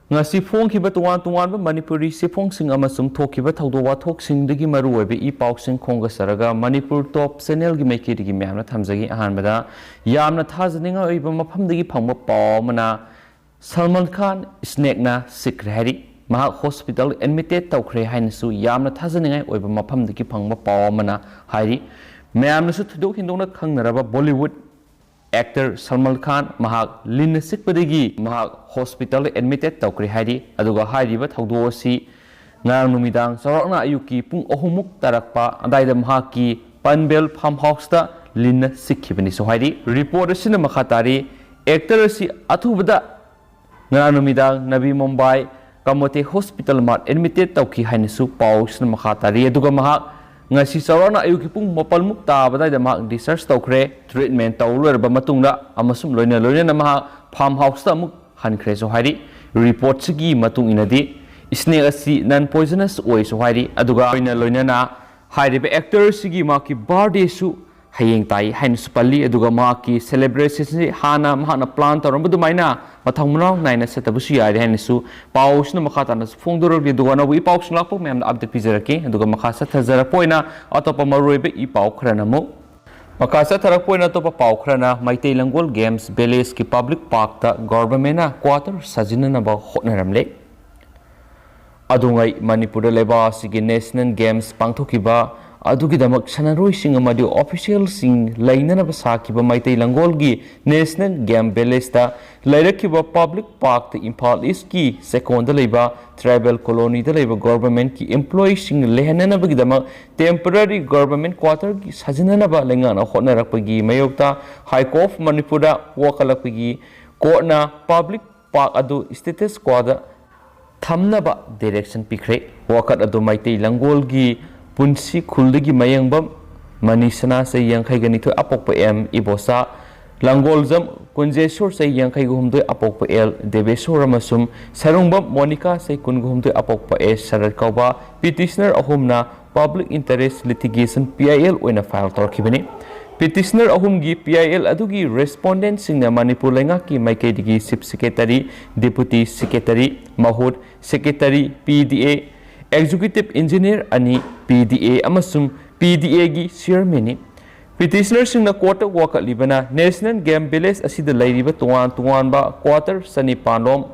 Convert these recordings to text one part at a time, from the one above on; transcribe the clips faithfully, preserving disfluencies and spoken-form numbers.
ꯉꯁꯤ ꯐꯣꯡꯈꯤꯕ ꯇꯣꯉꯥꯟ ꯇꯣꯉꯥꯟꯕ ꯃꯅꯤꯄꯨꯔꯤ ꯆꯦꯐꯣꯡꯁꯤꯡ ꯑꯃꯁꯨꯡ ꯊꯣꯛꯈꯤꯕ ꯊꯧꯗꯣꯛ ꯋꯥꯊꯣꯛꯁꯤꯡꯗꯒꯤ ꯃꯔꯨꯑꯣꯏꯕ ꯏ ꯄꯥꯎꯁꯤꯡ ꯈꯣꯝꯒꯠꯆꯔꯒ ꯃꯅꯤꯄꯨꯔ ꯇꯣꯞ ꯆꯦꯅꯦꯜꯒꯤ ꯃꯥꯏꯀꯩꯗꯒꯤ ꯃꯌꯥꯝꯅ ꯊꯝꯖꯒꯦ꯫ ꯑꯍꯥꯟꯕꯗ ꯌꯥꯝꯅ ꯊꯥꯖꯅꯤꯡꯉꯥꯏ ꯑꯣꯏꯕ ꯃꯐꯝꯗꯒꯤ ꯐꯪꯕ ꯄꯥꯎ ꯑꯃꯅ ꯁꯜꯃꯥꯟ ꯈꯥꯟ ꯁ꯭ꯅꯦꯛꯅ ꯁꯤꯈ꯭ꯔꯦ ꯍꯥꯏꯔꯤ꯫ ꯃꯍꯥꯛ ꯍꯣꯁꯄꯤꯇꯥꯜ ꯑꯦꯗꯃꯤꯇꯦꯠ ꯇꯧꯈ꯭ꯔꯦ ꯍꯥꯏꯅꯁꯨ ꯌꯥꯝꯅ ꯊꯥꯖꯅꯤꯡꯉꯥꯏ ꯑꯣꯏꯕ ꯃꯐꯝꯗꯒꯤ ꯐꯪꯕ ꯄꯥꯎ ꯑꯃꯅ ꯍꯥꯏꯔꯤ꯫ ꯃꯌꯥꯝꯅꯁꯨ ꯊꯣꯏꯗꯣꯛ ꯍꯦꯟꯗꯣꯛꯅ ꯈꯪꯅꯔꯕ ꯕꯣꯂꯤꯋꯨꯗ ꯑꯦꯛꯇꯔ ꯁꯜꯃꯥꯟ ꯈꯥꯟ ꯃꯍꯥꯛ ꯂꯤꯟꯅ ꯆꯤꯛꯄꯗꯒꯤ ꯃꯍꯥꯛ ꯍꯣꯁꯄꯤꯇꯥꯜꯗ ꯑꯦꯗꯃꯤꯇꯦꯠ ꯇꯧꯈ꯭ꯔꯦ ꯍꯥꯏꯔꯤ꯫ ꯑꯗꯨꯒ ꯍꯥꯏꯔꯤꯕ ꯊꯧꯗꯣꯛ ꯑꯁꯤ ꯉꯔꯥꯡ ꯅꯨꯃꯤꯗꯥꯡ ꯆꯥꯎꯔꯥꯛꯅ ꯑꯌꯨꯛꯀꯤ ꯄꯨꯡ ꯑꯍꯨꯝꯃꯨꯛ ꯇꯥꯔꯛꯄ ꯑꯗꯥꯏꯗ ꯃꯍꯥꯛꯀꯤ ꯄꯟꯕꯦꯜ ꯐꯥꯔꯝ ꯍꯥꯎꯁꯇ ꯂꯤꯟꯅ ꯆꯤꯛꯈꯤꯕꯅꯤꯁꯨ ꯍꯥꯏꯔꯤ꯫ ꯔꯤꯄꯣꯔꯠ ꯑꯁꯤꯅ ꯃꯈꯥ ꯇꯥꯔꯤ, ꯑꯦꯛꯇꯔ ꯑꯁꯤ ꯑꯊꯨꯕꯗ ꯉꯔꯥꯡ ꯅꯨꯃꯤꯗꯥꯡ ꯅꯕꯤ ꯃꯨꯝꯕꯥꯏ ꯀꯃꯣꯇꯦ ꯍꯣꯁꯄꯤꯇꯥꯜ ꯃꯥꯔꯠ ꯑꯦꯗꯃꯤꯇꯦꯠ ꯇꯧꯈꯤ ꯍꯥꯏꯅꯁꯨ ꯄꯥꯎꯁꯤꯅ ꯃꯈꯥ ꯇꯥꯔꯤ꯫ ꯑꯗꯨꯒ ꯃꯍꯥꯛ ꯉꯁꯤ ꯆꯥꯎꯔꯥꯛꯅ ꯑꯌꯨꯛꯀꯤ ꯄꯨꯡ ꯃꯥꯄꯜꯃꯨꯛ ꯇꯥꯕ ꯑꯗꯥꯏꯗ ꯃꯍꯥꯛ ꯗꯤꯁꯆꯥꯔꯖ ꯇꯧꯈ꯭ꯔꯦ꯫ ꯇ꯭ꯔꯤꯠꯃꯦꯟ ꯇꯧ ꯂꯣꯏꯔꯕ ꯃꯇꯨꯡꯗ ꯑꯃꯁꯨꯡ ꯂꯣꯏꯅ ꯂꯣꯏꯅꯅ ꯃꯍꯥꯛ ꯐꯥꯔꯝ ꯍꯥꯎꯁꯇ ꯑꯃꯨꯛ ꯍꯟꯈ꯭ꯔꯦꯁꯨ ꯍꯥꯏꯔꯤ꯫ ꯔꯤꯄꯣꯔꯠꯁꯤꯒꯤ ꯃꯇꯨꯡ ꯏꯟꯅꯗꯤ ꯁ꯭ꯅꯦꯛ ꯑꯁꯤ ꯅꯟ ꯄꯣꯏꯖꯅꯁ ꯑꯣꯏꯁꯨ ꯍꯥꯏꯔꯤ꯫ ꯑꯗꯨꯒ ꯂꯣꯏꯅ ꯂꯣꯏꯅꯅ ꯍꯥꯏꯔꯤꯕ ꯑꯦꯛꯇꯔꯁꯤꯒꯤ ꯃꯍꯥꯛꯀꯤ ꯕꯥꯔꯗꯦꯁꯨ ꯍꯌꯦꯡ ꯇꯥꯏ ꯍꯥꯏꯅꯁꯨ ꯄꯜꯂꯤ꯫ ꯑꯗꯨꯒ ꯃꯍꯥꯛꯀꯤ ꯁꯦꯂꯦꯕ꯭ꯔꯦꯁꯟꯁꯤ ꯍꯥꯟꯅ ꯃꯍꯥꯛꯅ ꯄ꯭ꯂꯥꯟ ꯇꯧꯔꯝꯕ ꯑꯗꯨꯃꯥꯏꯅ ꯃꯊꯪ ꯃꯅꯥꯎ ꯅꯥꯏꯅ ꯆꯠꯇꯕꯁꯨ ꯌꯥꯔꯦ ꯍꯥꯏꯅꯁꯨ ꯄꯥꯎꯁꯤꯅ ꯃꯈꯥ ꯇꯥꯅꯁꯨ ꯐꯣꯡꯗꯣꯔꯛꯂꯤ꯫ ꯑꯗꯨꯒ ꯑꯅꯧꯕ ꯏ ꯄꯥꯎꯁꯤꯡ ꯂꯥꯛꯄ ꯃꯌꯥꯝꯗ ꯑꯞꯗꯦꯠ ꯄꯤꯖꯔꯛꯀꯦ꯫ ꯑꯗꯨꯒ ꯃꯈꯥ ꯆꯠꯊꯖꯔꯛꯄ ꯑꯣꯏꯅ ꯑꯇꯣꯞꯄ ꯃꯔꯨꯑꯣꯏꯕ ꯏ ꯄꯥꯎ ꯈꯔꯅ ꯑꯃꯨꯛ ꯃꯈꯥ ꯆꯠꯊꯔꯛꯄ ꯑꯣꯏꯅ ꯑꯇꯣꯞꯄ ꯄꯥꯎ ꯈꯔꯅ ꯃꯩꯇꯩ ꯂꯪꯒꯣꯜ ꯒꯦꯝꯁ ꯚꯤꯂꯦꯖꯀꯤ ꯄꯕ꯭ꯂꯤꯛ ꯄꯥꯔꯛꯇ ꯒꯣꯔꯕꯔꯃꯦꯟꯅ ꯀ꯭ꯋꯥꯇꯔ ꯁꯥꯖꯤꯟꯅꯅꯕ ꯍꯣꯠꯅꯔꯝꯂꯦ꯫ ꯑꯗꯨꯉꯩ ꯃꯅꯤꯄꯨꯔꯗ ꯂꯩꯕꯥꯛ ꯑꯁꯤꯒꯤ ꯅꯦꯁꯅꯦꯜ ꯒꯦꯝꯁ ꯄꯥꯡꯊꯣꯛꯈꯤꯕ ꯑꯗꯨꯒꯤꯗꯃꯛ ꯁꯥꯟꯅꯔꯣꯏꯁꯤꯡ ꯑꯃꯗꯤ ꯑꯣꯐꯤꯁꯤꯌꯦꯜꯁꯤꯡ ꯂꯩꯅꯅꯕ ꯁꯥꯈꯤꯕ ꯃꯩꯇꯩ ꯂꯪꯒꯣꯜꯒꯤ ꯅꯦꯁꯅꯦꯜ ꯒꯦꯝ ꯚꯤꯂꯦꯖꯇ ꯂꯩꯔꯛꯈꯤꯕ ꯄꯕ꯭ꯂꯤꯛ ꯄꯥꯔꯛꯇ ꯏꯝꯐꯥꯜ ꯏꯁꯀꯤ ꯆꯦꯛꯀꯣꯟꯗ ꯂꯩꯕ ꯇ꯭ꯔꯥꯏꯕꯦꯜ ꯀꯣꯂꯣꯅꯤꯗ ꯂꯩꯕ ꯒꯣꯔꯕꯔꯃꯦꯟꯀꯤ ꯏꯝꯄ꯭ꯂꯣꯌꯤꯁꯤꯡ ꯂꯩꯍꯟꯅꯅꯕꯒꯤꯗꯃꯛ ꯇꯦꯝꯄꯔꯔꯤ ꯒꯣꯔꯕꯔꯃꯦꯟ ꯀ꯭ꯋꯥꯇꯔꯒꯤ ꯁꯥꯖꯤꯟꯅꯅꯕ ꯂꯩꯉꯥꯛꯅ ꯍꯣꯠꯅꯔꯛꯄꯒꯤ ꯃꯥꯌꯣꯛꯇ ꯍꯥꯏ ꯀꯣꯔꯠ ꯑꯣꯐ ꯃꯅꯤꯄꯨꯔꯗ ꯋꯥꯀꯠꯂꯛꯄꯒꯤ ꯀꯣꯔꯠꯅ ꯄꯕ꯭ꯂꯤꯛ ꯄꯥꯔꯛ ꯑꯗꯨ ꯁ꯭ꯇꯦꯇꯁ ꯀ꯭ꯋꯥꯗ ꯊꯝꯅꯕ ꯗꯤꯔꯦꯛꯁꯟ ꯄꯤꯈ꯭ꯔꯦ꯫ ꯋꯥꯀꯠ ꯑꯗꯨ ꯃꯩꯇꯩ ꯂꯪꯒꯣꯜꯒꯤ ꯄꯨꯟꯁꯤ ꯈꯨꯜꯗꯒꯤ ꯃꯌꯦꯡꯕꯝ ꯃꯅꯤ ꯁꯅꯥ ꯆꯍꯤ ꯌꯥꯡꯈꯩꯒ ꯅꯤꯊꯣꯏ ꯑꯄꯣꯛꯄ ꯑꯦꯝ ꯏꯕꯣꯆꯥ, ꯂꯪꯒꯣꯜꯖꯝ ꯀꯨꯟꯖꯦꯁꯣꯔ ꯆꯍꯤ ꯌꯥꯡꯈꯩꯒ ꯍꯨꯝꯗꯣꯏ ꯑꯄꯣꯛꯄ ꯑꯦꯜ ꯗꯦꯕꯦꯁꯣꯔ ꯑꯃꯁꯨꯡ ꯁꯔꯨꯡꯕꯝ ꯃꯣꯅꯤꯀꯥ ꯆꯍꯤ ꯀꯨꯟꯒ ꯍꯨꯝꯗꯣꯏ ꯑꯄꯣꯛꯄ ꯑꯦꯁ ꯁꯔꯠ ꯀꯧꯕ ꯄꯤꯇꯤꯁꯅꯔ ꯑꯍꯨꯝꯅ public interest litigation, P I L, ꯑꯣꯏꯅ ꯐꯥꯏꯜ ꯇꯧꯔꯛꯈꯤꯕꯅꯤ꯫ Petitioner ꯑꯍꯨꯝꯒꯤ P I L ꯑꯗꯨꯒꯤ respondentꯁꯤꯡꯅ ꯃꯅꯤꯄꯨꯔ ꯂꯩꯉꯥꯛꯀꯤ ꯃꯥꯏꯀꯩꯗꯒꯤ Chief Secretary, Deputy Secretary, ꯃꯍꯨꯠ Secretary, P D A, Executive Engineer ꯑꯅꯤ, P D A ꯑꯃꯁꯨꯡ P D Aꯒꯤ Chairmanꯅꯤ꯫ Petitionerꯁꯤꯡꯅ courtꯇ ꯋꯥꯀꯠꯂꯤꯕꯅ National Game Village ꯑꯁꯤꯗ ꯂꯩꯔꯤꯕ ꯇꯣꯉꯥꯟ ꯇꯣꯉꯥꯟꯕ quarter ꯆꯅꯤꯄꯥꯟꯔꯣꯝ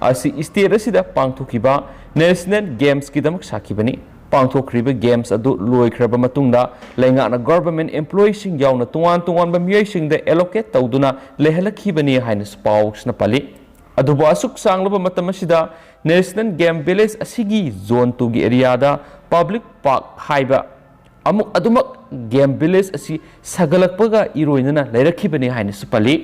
ꯑꯁꯤ state ꯑꯁꯤꯗ ꯄꯥꯡꯊꯣꯛꯈꯤꯕ National Gamesꯀꯤꯗꯃꯛ ꯁꯥꯈꯤꯕꯅꯤ꯫ ꯄꯥꯡꯊꯣꯛꯈ꯭ꯔꯤꯕ games ꯑꯗꯨ ꯂꯣꯏꯈ꯭ꯔꯕ ꯃꯇꯨꯡꯗ ꯂꯩꯉꯥꯛꯅ government employeeꯁꯤꯡ ꯌꯥꯎꯅ ꯇꯣꯉꯥꯟ ꯇꯣꯉꯥꯟꯕ ꯃꯤꯑꯣꯏꯁꯤꯡꯗ allocate ꯇꯧꯗꯨꯅ ꯂꯩꯍꯜꯂꯛꯈꯤꯕꯅꯤ ꯍꯥꯏꯅꯁꯨ ꯄꯥꯎꯁꯤꯅ ꯄꯜꯂꯤ꯫ ꯑꯗꯨꯕꯨ ꯑꯁꯨꯛ ꯁꯥꯡꯂꯕ ꯃꯇꯝ ꯑꯁꯤꯗ National Game Village ꯑꯁꯤꯒꯤ Zone twoꯒꯤ areaꯗ Public Park ꯍꯥꯏꯕ ꯑꯃꯨꯛ ꯑꯗꯨꯃꯛ Game Village ꯑꯁꯤ ꯁꯥꯒꯠꯂꯛꯄꯒ ꯏꯔꯣꯏꯅꯅ ꯂꯩꯔꯛꯈꯤꯕꯅꯤ ꯍꯥꯏꯅꯁꯨ ꯄꯜꯂꯤ꯫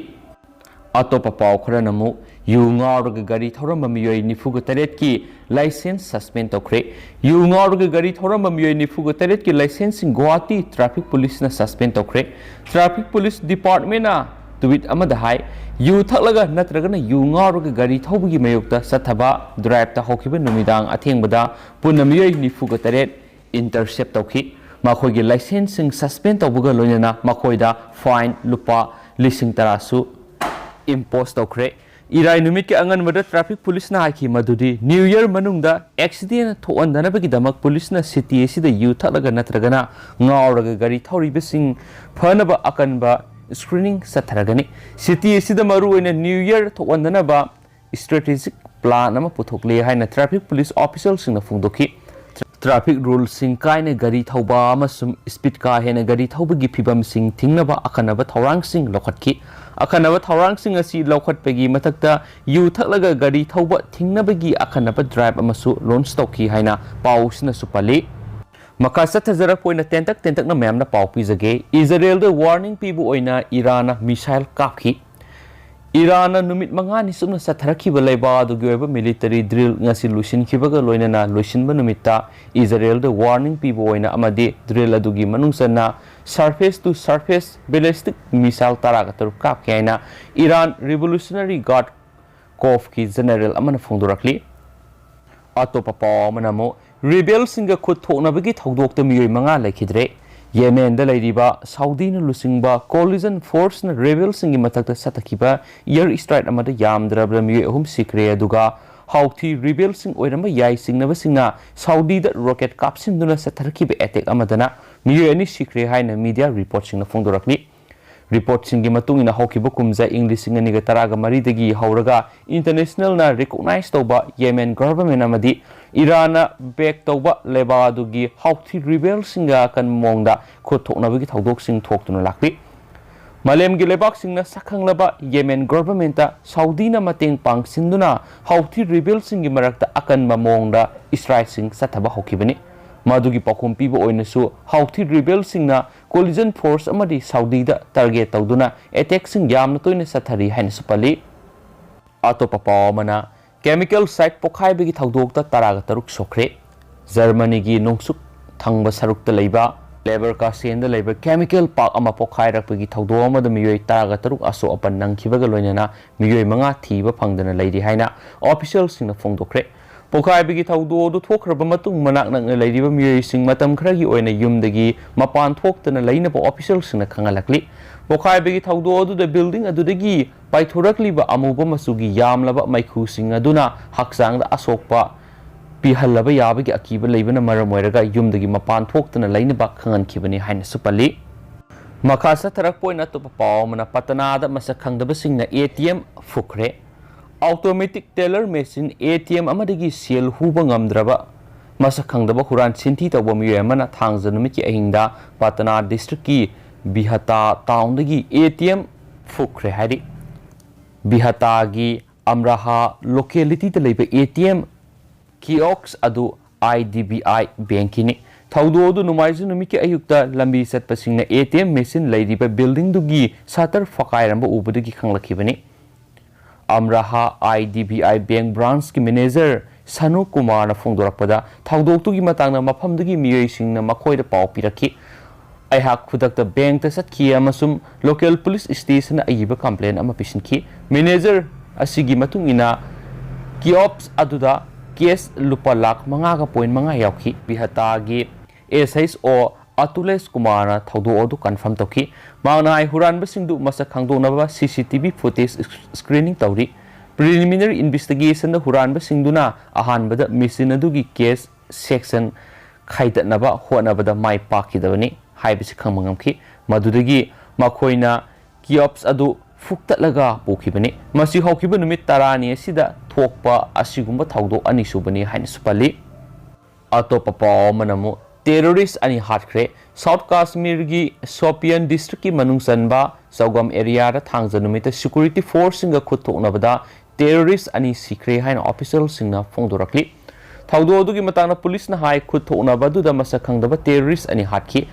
ꯑꯇꯣꯞꯄ ꯄꯥꯎ ꯈꯔꯅ ꯑꯃꯨꯛ ꯌꯨ ꯉꯥꯎꯔꯒ ꯒꯥꯔꯤ ꯊꯧꯔꯝꯕ ꯃꯤꯑꯣꯏ ꯅꯤꯐꯨꯒ ꯇꯔꯦꯠꯀꯤ license suspend ꯇꯧꯈ꯭ꯔꯦ꯫ ꯌꯨ ꯉꯥꯎꯔꯒ ꯒꯥꯔꯤ ꯊꯧꯔꯝꯕ ꯃꯤꯑꯣꯏ ꯅꯤꯐꯨꯒ ꯇꯔꯦꯠꯀꯤ licenseꯁꯤꯡ ꯒꯨꯋꯥꯍꯥꯇꯤ traffic policeꯅ suspend ꯇꯧꯈ꯭ꯔꯦ꯫ Traffic Police Departmentꯅ tweet ꯑꯃꯗ ꯍꯥꯏ, ꯌꯨ ꯊꯛꯂꯒ ꯅꯠꯇ꯭ꯔꯒꯅ ꯌꯨ ꯉꯥꯎꯔꯒ ꯒꯥꯔꯤ ꯊꯧꯕꯒꯤ ꯃꯥꯌꯣꯛꯇ ꯆꯠꯊꯕ driveꯇ ꯍꯧꯈꯤꯕ ꯅꯨꯃꯤꯗꯥꯡ ꯑꯊꯦꯡꯕꯗ ꯄꯨꯟꯅ ꯃꯤꯑꯣꯏ ꯅꯤꯐꯨꯒ ꯇꯔꯦꯠ intercept ꯇꯧꯈꯤ꯫ ꯃꯈꯣꯏꯒꯤ licenseꯁꯤꯡ suspend ꯇꯧꯕꯒ ꯂꯣꯏꯅꯅ ꯃꯈꯣꯏꯗ fine ꯂꯨꯄꯥ ꯂꯤꯁꯤꯡ ꯇꯔꯥꯁꯨ impose ꯇꯧꯈ꯭ꯔꯦ꯫ ꯏꯔꯥꯏ ꯅꯨꯃꯤꯠꯀꯤ ꯑꯉꯟꯕꯗ traffic policeꯅ ꯍꯥꯏꯈꯤ ꯃꯗꯨꯗꯤ New Year ꯃꯅꯨꯡꯗ accident ꯊꯣꯛꯍꯟꯗꯅꯕꯒꯤꯗꯃꯛ policeꯅ city ꯑꯁꯤꯗ ꯌꯨ ꯊꯛꯂꯒ ꯅꯠꯇ꯭ꯔꯒꯅ ꯉꯥꯎꯔꯒ ꯒꯥꯔꯤ ꯊꯧꯔꯤꯕꯁꯤꯡ ꯐꯅꯕ ꯑꯀꯟꯕ screening ꯆꯠꯊꯔꯒꯅꯤ꯫ City ꯑꯁꯤꯗ ꯃꯔꯨꯑꯣꯏꯅ New Year ꯊꯣꯛꯍꯟꯗꯅꯕ strategic plan ꯑꯃ ꯄꯨꯊꯣꯛꯂꯦ ꯍꯥꯏꯅ traffic police officialꯁꯤꯡꯅ ꯐꯣꯡꯗꯣꯛꯈꯤ꯫ Traffic ruleꯁꯤꯡ ꯀꯥꯏꯅ ꯒꯥꯔꯤ ꯊꯧꯕ ꯑꯃꯁꯨꯡ speed ꯀꯥ ꯍꯦꯟꯅ ꯒꯥꯔꯤ ꯊꯧꯕꯒꯤ ꯐꯤꯚꯝꯁꯤꯡ ꯊꯤꯡꯅꯕ ꯑꯈꯟꯅꯕ ꯊꯧꯔꯥꯡꯁꯤꯡ ꯂꯧꯈꯠꯈꯤ꯫ ꯑꯈꯟꯅꯕ ꯊꯧꯔꯥꯡꯁꯤꯡ ꯑꯁꯤ ꯂꯧꯈꯠꯄꯒꯤ ꯃꯊꯛꯇ ꯌꯨ ꯊꯛꯂꯒ ꯒꯥꯔꯤ ꯊꯧꯕ ꯊꯤꯡꯅꯕꯒꯤ ꯑꯈꯟꯅꯕ drive ꯑꯃꯁꯨ launch ꯇꯧꯈꯤ ꯍꯥꯏꯅ ꯄꯥꯎꯁꯤꯅꯁꯨ ꯄꯜꯂꯤ꯫ ꯃꯈꯥ ꯆꯠꯊꯖꯔꯛꯄ ꯑꯣꯏꯅ ꯇꯦꯟꯇꯛ ꯇꯦꯟꯇꯛꯅ ꯃꯌꯥꯝꯅ ꯄꯥꯎ ꯄꯤꯖꯒꯦ꯫ ꯏꯖꯔꯦꯜꯗ warning ꯄꯤꯕ ꯑꯣꯏꯅ ꯏꯔꯥꯟꯅ missile ꯀꯥꯞꯈꯤ꯫ ꯏꯔꯥꯟꯅ ꯅꯨꯃꯤꯠ ꯃꯉꯥꯅꯤ ꯆꯨꯞꯅ ꯆꯠꯊꯔꯛꯈꯤꯕ ꯂꯩꯕꯥꯛ ꯑꯗꯨꯒꯤ ꯑꯣꯏꯕ military drill ꯉꯁꯤ ꯂꯣꯏꯁꯤꯟꯈꯤꯕꯒ ꯂꯣꯏꯅꯅ ꯂꯣꯏꯁꯤꯟꯕ ꯅꯨꯃꯤꯠꯇ ꯏꯖꯔꯦꯜꯗ warning ꯄꯤꯕ ꯑꯣꯏꯅ ꯑꯃꯗꯤ drill ꯑꯗꯨꯒꯤ ꯃꯅꯨꯡ ꯆꯟꯅ surface to surface ballistic missile ꯇꯔꯥꯒ ꯇꯔꯨꯛ ꯀꯥꯞꯈꯤ ꯍꯥꯏꯅ Iran Revolutionary Guard Corpsꯀꯤ general ꯑꯃꯅ ꯐꯣꯡꯗꯣꯔꯛꯂꯤ꯫ ꯑꯇꯣꯞꯄ ꯄꯥꯎ ꯑꯃꯅ ꯑꯃꯨꯛ rebelꯁꯤꯡꯒ ꯈꯨꯠ ꯊꯣꯛꯅꯕꯒꯤ ꯊꯧꯗꯣꯛꯇ ꯃꯤꯑꯣꯏ ꯃꯉꯥ ꯂꯩꯈꯤꯗ꯭ꯔꯦ꯫ ꯌꯦꯃꯦꯟꯗ ꯂꯩꯔꯤꯕ ꯁꯥꯎꯗꯤꯅ ꯂꯨꯆꯤꯡꯕ coalition forceꯅ rebelꯁꯤꯡꯒꯤ ꯃꯊꯛꯇ ꯆꯠꯊꯈꯤꯕ air strike ꯑꯃꯗ ꯌꯥꯝꯗ꯭ꯔꯕꯗ ꯃꯤꯑꯣꯏ ꯑꯍꯨꯝ ꯁꯤꯈ꯭ꯔꯦ, ꯑꯗꯨꯒ ꯍꯥꯎꯊꯤ rebelꯁꯤꯡ ꯑꯣꯏꯔꯝꯕ ꯌꯥꯏ ꯆꯤꯡꯅꯕꯁꯤꯡꯅ ꯁꯥꯎꯗꯤꯗ rocket ꯀꯥꯞꯁꯤꯟꯗꯨꯅ ꯆꯠꯊꯔꯛꯈꯤꯕ attack ꯑꯃꯗꯅ ꯃꯤꯑꯣꯏ ꯑꯅꯤ ꯁꯤꯈ꯭ꯔꯦ ꯍꯥꯏꯅ media reportꯁꯤꯡꯅ ꯐꯣꯡꯗꯣꯔꯛꯂꯤ꯫ Reportꯁꯤꯡꯒꯤ ꯃꯇꯨꯡ ꯏꯟꯅ, ꯍꯧꯈꯤꯕ ꯀꯨꯝꯖꯥ ꯏꯪ ꯂꯤꯁꯤꯡ ꯑꯅꯤꯒ ꯇꯔꯥꯒ ꯃꯔꯤꯗꯒꯤ ꯍꯧꯔꯒ internationalꯅ recognize ꯇꯧꯕ ꯌꯦꯃꯦꯟ government ꯑꯃꯗꯤ ꯏꯔꯥꯟꯅ back ꯇꯧꯕ ꯂꯦꯕꯥꯗꯨꯒꯤ ꯍꯥꯎꯊꯤ rebelꯁꯤꯡꯒ ꯑꯀꯟꯕ ꯃꯑꯣꯡꯗ ꯈꯨꯠ ꯊꯣꯛꯅꯕꯒꯤ ꯊꯧꯗꯣꯛꯁꯤꯡ ꯊꯣꯛꯇꯨꯅ ꯂꯥꯛꯂꯤ꯫ ꯃꯥꯂꯦꯝꯒꯤ ꯂꯩꯕꯥꯛꯁꯤꯡꯅ ꯁꯛꯈꯪꯂꯕ ꯌꯦꯃꯦꯟ governmentꯇ ꯁꯥꯎꯗꯤꯅ ꯃꯇꯦꯡ ꯄꯥꯡꯁꯤꯟꯗꯨꯅ ꯍꯥꯎꯊꯤ rebelꯁꯤꯡꯒꯤ ꯃꯔꯛꯇ ꯑꯀꯟꯕ ꯃꯑꯣꯡꯗ strikeꯁꯤꯡ ꯆꯠꯊꯕ ꯍꯧꯈꯤꯕꯅꯤ꯫ ꯃꯗꯨꯒꯤ ꯄꯥꯎꯈꯨꯝ ꯄꯤꯕ ꯑꯣꯏꯅꯁꯨ ꯍꯥꯎꯊꯤ rebelꯁꯤꯡꯅ coalition force ꯑꯃꯗꯤ ꯁꯥꯎꯗꯤꯗ target ꯇꯧꯗꯨꯅ attackꯁꯤꯡ ꯌꯥꯝꯅ ꯇꯣꯏꯅ ꯆꯠꯊꯔꯤ ꯍꯥꯏꯅꯁꯨ ꯄꯜꯂꯤ꯫ ꯑꯇꯣꯞꯄ ꯄꯥꯎ ꯑꯃꯅ, chemical site ꯄꯣꯈꯥꯏꯕꯒꯤ ꯊꯧꯗꯣꯛꯇ ꯇꯔꯥꯒ ꯇꯔꯨꯛ ꯁꯣꯛꯈ꯭ꯔꯦ꯫ ꯖꯔꯃꯅꯤꯒꯤ ꯅꯣꯡꯆꯨꯞ ꯊꯪꯕ ꯁꯔꯨꯛꯇ ꯂꯩꯕ Leverkusenꯗ ꯂꯩꯕ chemical park ꯑꯃ ꯄꯣꯈꯥꯏꯔꯛꯄꯒꯤ ꯊꯧꯗꯣꯛ ꯑꯃꯗ ꯃꯤꯑꯣꯏ ꯇꯔꯥꯒ ꯇꯔꯨꯛ ꯑꯁꯣꯛ ꯑꯄꯟ ꯅꯪꯈꯤꯕꯒ ꯂꯣꯏꯅꯅ ꯃꯤꯑꯣꯏ ꯃꯉꯥ ꯊꯤꯕ ꯐꯪꯗꯅ ꯂꯩꯔꯤ ꯍꯥꯏꯅ officialꯁꯤꯡꯅ ꯐꯣꯡꯗꯣꯛꯈ꯭ꯔꯦ꯫ ꯄꯣꯈꯥꯏꯕꯒꯤ ꯊꯧꯗꯣꯛ ꯑꯗꯨ ꯊꯣꯛꯈ꯭ꯔꯕ ꯃꯇꯨꯡ, ꯃꯅꯥꯛ ꯅꯛꯅ ꯂꯩꯔꯤꯕ ꯃꯤꯑꯣꯏꯁꯤꯡ ꯃꯇꯝ ꯈꯔꯒꯤ ꯑꯣꯏꯅ ꯌꯨꯝꯗꯒꯤ ꯃꯄꯥꯟ ꯊꯣꯛꯇꯅ ꯂꯩꯅꯕ officialꯁꯤꯡꯅ ꯈꯪꯍꯜꯂꯛꯂꯤ꯫ ꯄꯣꯈꯥꯏꯕꯒꯤ ꯊꯧꯗꯣꯛ ꯑꯗꯨꯗ building ꯑꯗꯨꯗꯒꯤ ꯄꯥꯏꯊꯣꯔꯛꯂꯤꯕ ꯑꯃꯨꯕ ꯃꯆꯨꯒꯤ ꯌꯥꯝꯂꯕ ꯃꯩꯈꯨꯁꯤꯡ ꯑꯗꯨꯅ ꯍꯛꯆꯥꯡꯗ ꯑꯁꯣꯛꯄ ꯄꯤꯍꯜꯂꯕ ꯌꯥꯕꯒꯤ ꯑꯀꯤꯕ ꯂꯩꯕꯅ ꯃꯔꯝ ꯑꯣꯏꯔꯒ ꯌꯨꯝꯗꯒꯤ ꯃꯄꯥꯟ ꯊꯣꯛꯇꯅ ꯂꯩꯅꯕ ꯈꯪꯍꯟꯈꯤꯕꯅꯤ ꯍꯥꯏꯅꯁꯨ ꯄꯜꯂꯤ꯫ ꯃꯈꯥ ꯆꯠꯊꯔꯛꯄ ꯑꯣꯏꯅ ꯑꯇꯣꯞꯄ ꯄꯥꯎ ꯑꯃꯅ, ꯄꯇꯅꯥꯗ ꯃꯁꯛ ꯈꯪꯗꯕꯁꯤꯡꯅ ATM ꯐꯨꯈ꯭ꯔꯦ꯫ Automatic teller machine, ATM ꯑꯃꯗꯒꯤ ꯁꯦꯜ ꯍꯨꯕ ꯉꯝꯗ꯭ꯔꯕ ꯃꯁꯛ ꯈꯪꯗꯕ ꯍꯨꯔꯥꯟ ꯆꯤꯟꯊꯤ ꯇꯧꯕ ꯃꯤꯑꯣꯏ ꯑꯃꯅ ꯊꯥꯡꯖ ꯅꯨꯃꯤꯠꯀꯤ ꯑꯍꯤꯡꯗ ꯄꯇꯅꯥ districtꯀꯤ ꯕꯤꯍꯇꯥ townꯗꯒꯤ ATM ꯐꯨꯈ꯭ꯔꯦ ꯍꯥꯏꯔꯤ꯫ ꯕꯤꯍꯇꯥꯒꯤ ꯑꯝꯔꯥꯍꯥ localityꯗ ꯂꯩꯕ ATM kiosk ꯑꯗꯨ IDBI bankꯀꯤꯅꯤ꯫ ꯊꯧꯗꯣꯛ ꯑꯗꯨ ꯅꯣꯡꯃꯥꯏꯖꯤꯡ ꯅꯨꯃꯤꯠꯀꯤ ꯑꯌꯨꯛꯇ ꯂꯝꯕꯤ ꯆꯠꯄꯁꯤꯡꯅ ATM machine ꯂꯩꯔꯤꯕ buildingꯗꯨꯒꯤ shutter ꯐꯛꯀꯥꯏꯔꯝꯕ ꯎꯕꯗꯒꯤ ꯈꯪꯂꯛꯈꯤꯕꯅꯤ꯫ ꯑꯝꯔꯥꯍꯥ IDBI bank branchꯀꯤ manager ꯁꯅꯨ ꯀꯨꯃꯥꯔꯅ ꯐꯣꯡꯗꯣꯔꯛꯄꯗ, ꯊꯧꯗꯣꯛꯇꯨꯒꯤ ꯃꯇꯥꯡꯗ ꯃꯐꯝꯗꯨꯒꯤ ꯃꯤꯑꯣꯏꯁꯤꯡꯅ ꯃꯈꯣꯏꯗ ꯄꯥꯎ ꯄꯤꯔꯛꯈꯤ꯫ ꯑꯩꯍꯥꯛ ꯈꯨꯗꯛꯇ bankꯇ ꯆꯠꯈꯤ ꯑꯃꯁꯨꯡ local police stationꯗ ꯑꯏꯕ complaint ꯑꯃ ꯄꯤꯁꯤꯟꯈꯤ꯫ Manager ꯑꯁꯤꯒꯤ ꯃꯇꯨꯡ ꯏꯟꯅ, kiosk ꯑꯗꯨꯗ cash ꯂꯨꯄꯥ ꯂꯥꯈ ꯃꯉꯥꯒ point ꯃꯉꯥ ꯌꯥꯎꯈꯤ꯫ ꯕꯤꯍꯇꯥꯒꯤ SHO ꯑꯇꯨꯂꯦꯁ ꯀꯨꯃꯥꯔꯅ ꯊꯧꯗꯣꯛ ꯑꯗꯨ ꯀꯟꯐꯥꯔꯝ ꯇꯧꯈꯤ꯫ ꯃꯍꯥꯛꯅ ꯍꯥꯏ, ꯍꯨꯔꯥꯟꯕꯁꯤꯡꯗꯨ ꯃꯁꯛ ꯈꯪꯗꯣꯛꯅꯕ ꯁꯤ C T V footage screening ꯇꯧꯔꯤ꯫ ꯄ꯭ꯔꯤꯂꯤꯃꯤꯅꯔꯤ ꯏꯟꯚꯦꯁꯇꯤꯒꯦꯁꯟꯗ ꯍꯨꯔꯥꯟꯕꯁꯤꯡꯗꯨꯅ ꯑꯍꯥꯟꯕꯗ ꯃꯦꯆꯤꯟ ꯑꯗꯨꯒꯤ ꯀꯦꯁ ꯁꯦꯛꯁꯟ ꯈꯥꯏꯗꯠꯅꯕ ꯍꯣꯠꯅꯕꯗ ꯃꯥꯏ ꯄꯥꯛꯈꯤꯗꯕꯅꯤ ꯍꯥꯏꯕꯁꯤ ꯈꯪꯕ ꯉꯝꯈꯤ꯫ ꯃꯗꯨꯗꯒꯤ ꯃꯈꯣꯏꯅ ꯀꯤꯑꯣꯞꯁ ꯑꯗꯨ ꯐꯨꯛꯇꯠꯂꯒ ꯄꯨꯈꯤꯕꯅꯤ꯫ ꯃꯁꯤ ꯍꯧꯈꯤꯕ ꯅꯨꯃꯤꯠ ꯇꯔꯥꯅꯤ ꯑꯁꯤꯗ ꯊꯣꯛꯄ ꯑꯁꯤꯒꯨꯝꯕ ꯊꯧꯗꯣꯛ ꯑꯅꯤꯁꯨꯕꯅꯤ ꯍꯥꯏꯅꯁꯨ ꯄꯜꯂꯤ꯫ ꯑꯇꯣꯞꯄ ꯄꯥꯎ ꯑꯃꯅ ꯑꯃꯨꯛ ꯇꯦꯔꯣꯔꯤꯁ ꯑꯅꯤ ꯍꯥꯠꯈ꯭ꯔꯦ꯫ ꯁꯥꯎꯠ ꯀꯥꯁꯃꯤꯔꯒꯤ ꯁꯣꯄꯤꯌꯟ ꯗꯤꯁꯇ꯭ꯔꯤꯛꯀꯤ ꯃꯅꯨꯡ ꯆꯟꯕ ꯆꯧꯒꯝ ꯑꯦꯔꯤꯌꯥꯗ ꯊꯥꯡꯖ ꯅꯨꯃꯤꯠꯇ ꯁꯦꯀ꯭ꯌꯨꯔꯤꯇꯤ ꯐꯣꯔꯁꯁꯤꯡꯒ ꯈꯨꯠ ꯊꯣꯛꯅꯕꯗ ꯇꯦꯔꯣꯔꯤꯁ ꯑꯅꯤ ꯁꯤꯈ꯭ꯔꯦ ꯍꯥꯏꯅ ꯑꯣꯐꯤꯁꯤꯌꯦꯜꯁꯤꯡꯅ ꯐꯣꯡꯗꯣꯔꯛꯂꯤ꯫ ꯊꯧꯗꯣꯛ ꯑꯗꯨꯒꯤ ꯃꯇꯥꯡꯗ ꯄꯨꯂꯤꯁꯅ ꯍꯥꯏ, ꯈꯨꯠ ꯊꯣꯛꯅꯕ ꯑꯗꯨꯗ ꯃꯁꯛ ꯈꯪꯗꯕ ꯇꯦꯔꯣꯔꯤꯁ ꯑꯅꯤ ꯍꯥꯠꯈꯤ꯫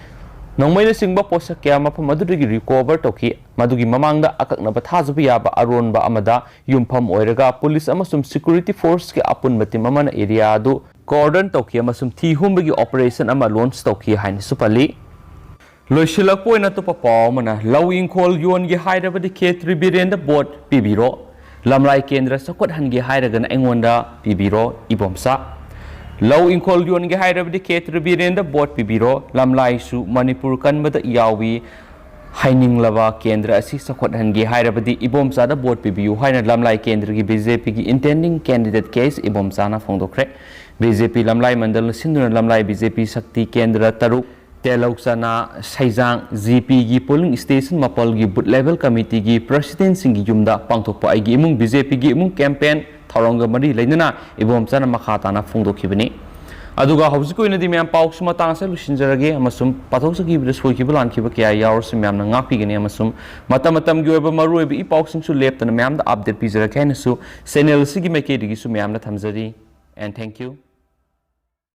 ꯅꯣꯡꯃꯩꯅꯆꯤꯡꯕ ꯄꯣꯠꯁꯛ ꯀꯌꯥ ꯃꯐꯝ ꯑꯗꯨꯗꯒꯤ ꯔꯤꯀꯣꯚꯔ ꯇꯧꯈꯤ꯫ ꯃꯗꯨꯒꯤ ꯃꯃꯥꯡꯗ ꯑꯀꯛꯅꯕ ꯊꯥꯖꯕ ꯌꯥꯕ ꯑꯔꯣꯟꯕ ꯑꯃꯗ ꯌꯨꯝꯐꯝ ꯑꯣꯏꯔꯒ ꯄꯨꯂꯤꯁ ꯑꯃꯁꯨꯡ ꯁꯦꯀ꯭ꯌꯨꯔꯤꯇꯤ ꯐꯣꯔꯁꯀꯤ ꯑꯄꯨꯟꯕ ꯇꯤꯝ ꯑꯃꯅ ꯑꯦꯔꯤꯌꯥ ꯑꯗꯨ ꯀꯣꯔꯗꯟ ꯇꯧꯈꯤ ꯑꯃꯁꯨꯡ ꯊꯤ ꯍꯨꯝꯕꯒꯤ ꯑꯣꯄꯔꯦꯁꯟ ꯑꯃ ꯂꯣꯟꯆ ꯇꯧꯈꯤ ꯍꯥꯏꯅꯁꯨ ꯄꯜꯂꯤ꯫ ꯂꯣꯏꯁꯤꯜꯂꯛꯄ ꯑꯣꯏꯅ ꯑꯇꯣꯞꯄ ꯄꯥꯎ ꯑꯃꯅ, ꯂꯧ ꯏꯪꯈꯣꯜ ꯌꯣꯟꯒꯦ ꯍꯥꯏꯔꯕꯗꯤ ꯈꯦꯇ꯭ꯔꯤ ꯕꯤꯔꯦꯟꯗ ꯚꯣꯠ ꯄꯤꯕꯤꯔꯣ, ꯂꯝꯂꯥꯏ ꯀꯦꯟꯗ꯭ꯔ ꯆꯥꯎꯈꯠꯍꯟꯒꯦ ꯍꯥꯏꯔꯒꯅ ꯑꯩꯉꯣꯟꯗ ꯄꯤꯕꯤꯔꯣ ꯏꯕꯣꯝꯆꯥ꯫ ꯂꯧ ꯏꯪꯈꯣꯜ ꯌꯣꯟꯒꯦ ꯍꯥꯏꯔꯕꯗꯤ ꯈꯦꯇ꯭ꯔꯤ ꯕꯤꯔꯦꯟꯗ ꯚꯣꯠ ꯄꯤꯕꯤꯔꯣ, ꯂꯝꯂꯥꯏꯁꯨ ꯃꯅꯤꯄꯨꯔ ꯀꯟꯕꯗ ꯌꯥꯎꯏ ꯍꯥꯏꯅꯤꯡꯂꯕ ꯀꯦꯟꯗ꯭ꯔ ꯑꯁꯤ ꯆꯥꯎꯈꯠꯍꯟꯒꯦ ꯍꯥꯏꯔꯕꯗꯤ ꯏꯕꯣꯝꯆꯥꯗ ꯚꯣꯠ ꯄꯤꯕꯤꯌꯨ ꯍꯥꯏꯅ ꯂꯝꯂꯥꯏ ꯀꯦꯟꯗ꯭ꯔꯒꯤ ꯕꯤ ꯖꯦ ꯄꯤꯒꯤ ꯏꯟꯇꯦꯟꯗꯤꯡ ꯀꯦꯟꯗꯤꯗꯦꯠ ꯀꯦ ꯑꯦꯁ ꯏꯕꯣꯝꯆꯥꯅ ꯐꯣꯡꯗꯣꯛꯈ꯭ꯔꯦ꯫ ꯕꯤ ꯖꯦ ꯄꯤ ꯂꯝꯂꯥꯏ ꯃꯟꯗꯜꯅ ꯁꯤꯟꯗꯨꯅ ꯂꯝꯂꯥꯏ ꯕꯤ ꯖꯦ ꯄꯤ ꯁꯛꯇꯤ ꯀꯦꯟꯗ꯭ꯔ ꯇꯔꯨꯛ, ꯇꯦꯂꯧꯆꯅꯥ, ꯁꯩꯖꯥꯡ, ꯖꯤ ꯄꯤꯒꯤ ꯄꯣꯂꯤꯡ ꯁ꯭ꯇꯦꯁꯟ ꯃꯥꯄꯜꯒꯤ ꯕꯨꯊ ꯂꯦꯚꯦꯜ ꯀꯃꯤꯇꯤꯒꯤ ꯄ꯭ꯔꯁꯤꯗꯦꯟꯠꯁꯤꯡꯒꯤ ꯌꯨꯝꯗ ꯄꯥꯡꯊꯣꯛꯄ ꯑꯩꯒꯤ ꯏꯃꯨꯡ ꯕꯤ ꯖꯦ ꯄꯤꯒꯤ ꯏꯃꯨꯡ ꯀꯦꯝꯄꯦꯟ ꯊꯧꯔꯝꯒ ꯃꯔꯤ ꯂꯩꯅꯅ ꯏꯕꯣꯝꯆꯥꯅ ꯃꯈꯥ ꯇꯥꯅ ꯐꯣꯡꯗꯣꯛꯈꯤꯕꯅꯤ꯫ ꯑꯗꯨꯒ ꯍꯧꯖꯤꯛꯀꯤ ꯑꯣꯏꯅꯗꯤ ꯃꯌꯥꯝ ꯄꯥꯎꯁꯤ ꯃꯇꯥꯡ ꯑꯁꯤꯗ ꯂꯣꯏꯁꯤꯟꯖꯔꯒꯦ ꯑꯃꯁꯨꯡ ꯄꯥꯊꯣꯛꯆꯈꯤꯕꯗ ꯁꯣꯏꯈꯤꯕ ꯂꯥꯟꯈꯤꯕ ꯀꯌꯥ ꯌꯥꯎꯔꯁꯨ ꯃꯌꯥꯝꯅ ꯉꯥꯛꯄꯤꯒꯅꯤ ꯑꯃꯁꯨꯡ ꯃꯇꯝ ꯃꯇꯝꯒꯤ ꯑꯣꯏꯕ ꯃꯔꯨꯑꯣꯏꯕ ꯏ ꯄꯥꯎꯁꯤꯡꯁꯨ ꯂꯦꯞꯇꯅ ꯃꯌꯥꯝꯗ ꯑꯞꯗꯦꯠ ꯄꯤꯖꯔꯛꯀꯦ ꯍꯥꯏꯅꯁꯨ ꯆꯦꯅꯦꯜ ꯑꯁꯤꯒꯤ ꯃꯥꯏꯀꯩꯗꯒꯤꯁꯨ ꯃꯌꯥꯝꯗ ꯊꯝꯖꯔꯤ꯫ And thank you.